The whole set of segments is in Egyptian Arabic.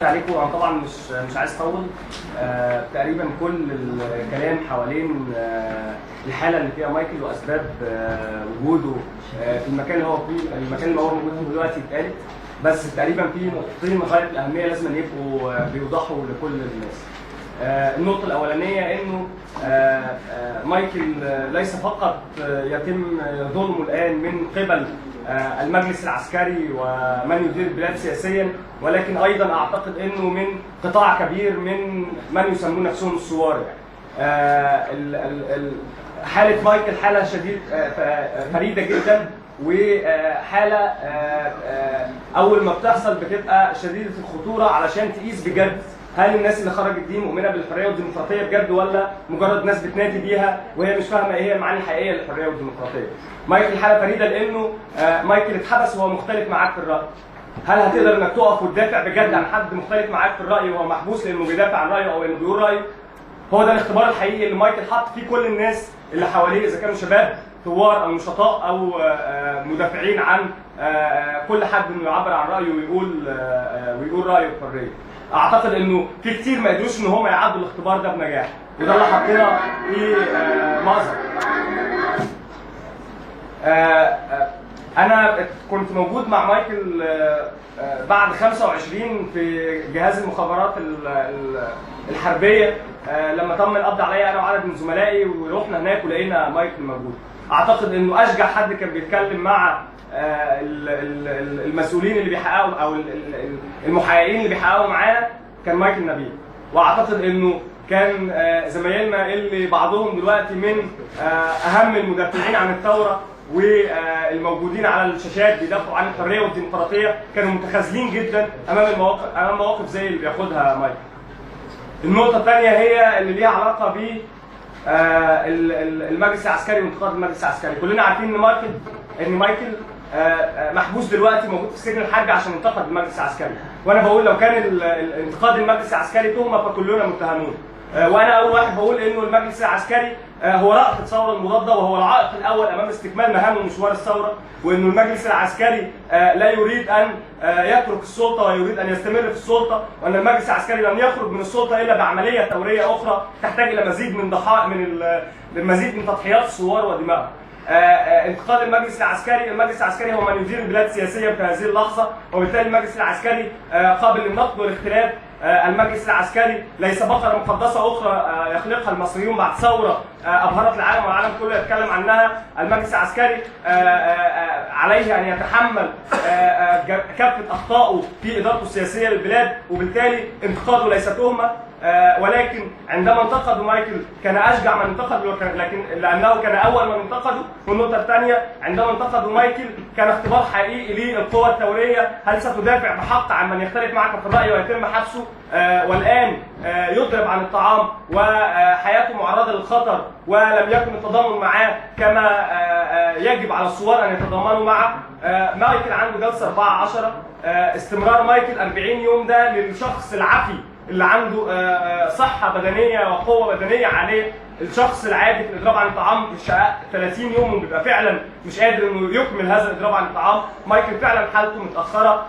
عليكم. انا طبعا مش عايز اطول. تقريبا كل الكلام حوالين الحالة اللي فيها مايكل واسباب وجوده في المكان اللي هو فيه، المكان اللي هو موجود فيه دلوقتي اتقالت، بس تقريبا في نقطتين غاية الاهمية لازم يبقوا بيوضحوا لكل الناس. النقطة الاولانية انه مايكل ليس فقط يتم ظلمه الان من قبل المجلس العسكري ومن يدير البلاد سياسيا، ولكن ايضا اعتقد انه من قطاع كبير من من يسمون نفسهم الثوار. يعني حاله مايكل حاله شديد فريدة جدا، وحاله اول ما بتحصل بتبقى شديدة الخطورة علشان تقيس بجد هل الناس اللي خرجت دي مؤمنة بالحرية والديمقراطية بجد ولا مجرد ناس بتنادي بيها وهي مش فاهمه ايه هي المعاني الحقيقية للحرية والديمقراطية. مايكل حاله فريدة لانه مايكل اتحبس وهو مختلف معاك في الراي. هل هتقدر انك تقف وتدافع بجد عن حد مختلف معاك في الراي وهو محبوس لانه بيدافع عن رايه او انه بيقول رايه؟ هو ده الاختبار الحقيقي اللي مايكل حط فيه كل الناس اللي حواليه، اذا كانوا شباب ثوار او نشطاء او مدافعين عن كل حد انه يعبر عن رايه ويقول رايه بحرية. اعتقد انه في كتير ما قدروش ان هم يعدوا الاختبار ده بنجاح، وده اللي حطينا في مأزق. انا كنت موجود مع مايكل بعد 25 في جهاز المخابرات الحربية، لما تم القبض عليا انا وعدد من زملائي، ورحنا هناك ولقينا مايكل موجود. اعتقد انه اشجع حد كان بيتكلم مع المسؤولين اللي بيحققوا او المحققين اللي بيحققوا معانا كان مايكل نبيل. واعتقد انه كان زمايلنا اللي بعضهم دلوقتي من اهم المدافعين عن الثورة والموجودين على الشاشات بيدافعوا عن الحرية والديمقراطية كانوا متخاذلين جدا امام المواقف، امام مواقف زي اللي بياخدها مايكل. النقطة الثانية هي اللي ليها علاقة ب المجلس العسكري وانتقاد المجلس العسكري. كلنا عارفين ان مايكل محبوس دلوقتي، موجود في السجن الحربي عشان انتقد المجلس العسكري. وانا بقول لو كان انتقاد المجلس العسكري تهمه فكلنا متهمون. وانا اول واحد بقول انه المجلس العسكري هو رأس الثورة المضادة وهو العائق الاول امام استكمال مهام ومشوار الثوره، وانه المجلس العسكري لا يريد ان يترك السلطة ويريد ان يستمر في السلطه، وان المجلس العسكري لن يخرج من السلطة الا بعملية ثورية اخرى تحتاج الى مزيد من ضحايا من مزيد من تضحيات الثوار ودمائهم. انتقاد المجلس العسكري، المجلس العسكري هو من يدير البلاد سياسيا في هذه اللحظة، وبالتالي المجلس العسكري قابل للنقد والاختلاف. المجلس العسكري ليس بقرة مقدسة اخرى يخلقها المصريون بعد ثورة ابهرت العالم والعالم كله يتكلم عنها. المجلس العسكري عليه ان يتحمل كافة اخطائه في ادارته السياسية للبلاد، وبالتالي انتقاده ليس تهمه. ولكن عندما انتقدوا مايكل كان اشجع من انتقده، لكن لانه كان اول من انتقده. والنقطة الثانية، عندما انتقدوا مايكل كان اختبار حقيقي للقوى الثوريه، هل ستدافع بحق عن من يختلف معك في الراي ويتم حبسه والان يضرب عن الطعام وحياته معرضه للخطر، ولم يكن التضامن معاه كما يجب على الثوار ان يتضامنوا معه. مايكل عنده جلسه 4/10. استمرار مايكل 40 يوم ده للشخص العافي اللي عنده صحة بدنية وقوه بدنية عاليه. الشخص العادي في الاضراب عن الطعام مش 30 يوم وبيبقى فعلا مش قادر انه يكمل هذا الاضراب عن الطعام. مايكل فعلا حالته متاخرة.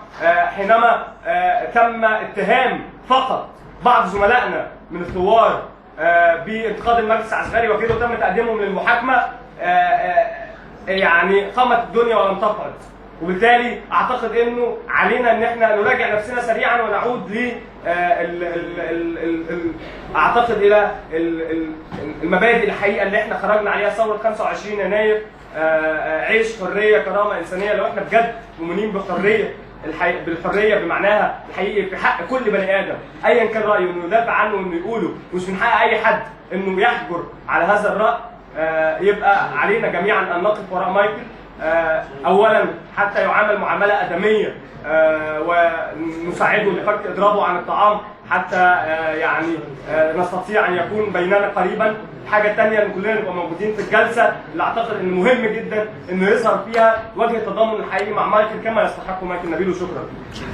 حينما تم اتهام فقط بعض زملائنا من الثوار بانتقاد المجلس العسكري وكده وتم تقديمهم للمحاكمه، يعني قامت الدنيا ولم تقعد. وبالتالي اعتقد انه علينا ان احنا نراجع نفسنا سريعا ونعود ل ال ال ال ال ال اعتقد الى المبادئ الحقيقة اللي احنا خرجنا عليها ثورة 25 يناير: عيش، حريه، كرامه، انسانيه. لو احنا بجد مؤمنين بالحرية بمعناها الحقيقي في حق كل بني ادم ايا كان رايه انه يدافع عنه وانه يقوله، مش من حق اي حد انه يحجر على هذا الراي، يبقى علينا جميعا ان نقف وراء مايكل اولا حتى يعامل معاملة ادميه ونساعده لفك اضرابه عن الطعام حتى يعني نستطيع ان يكون بيننا قريبا. الحاجة الثانية ان كلنا نبقى موجودين في الجلسة اللي اعتقد ان مهم جدا انه يظهر فيها وجه التضامن الحقيقي مع مايكل كما يستحقه مايكل نبيل. وشكرا.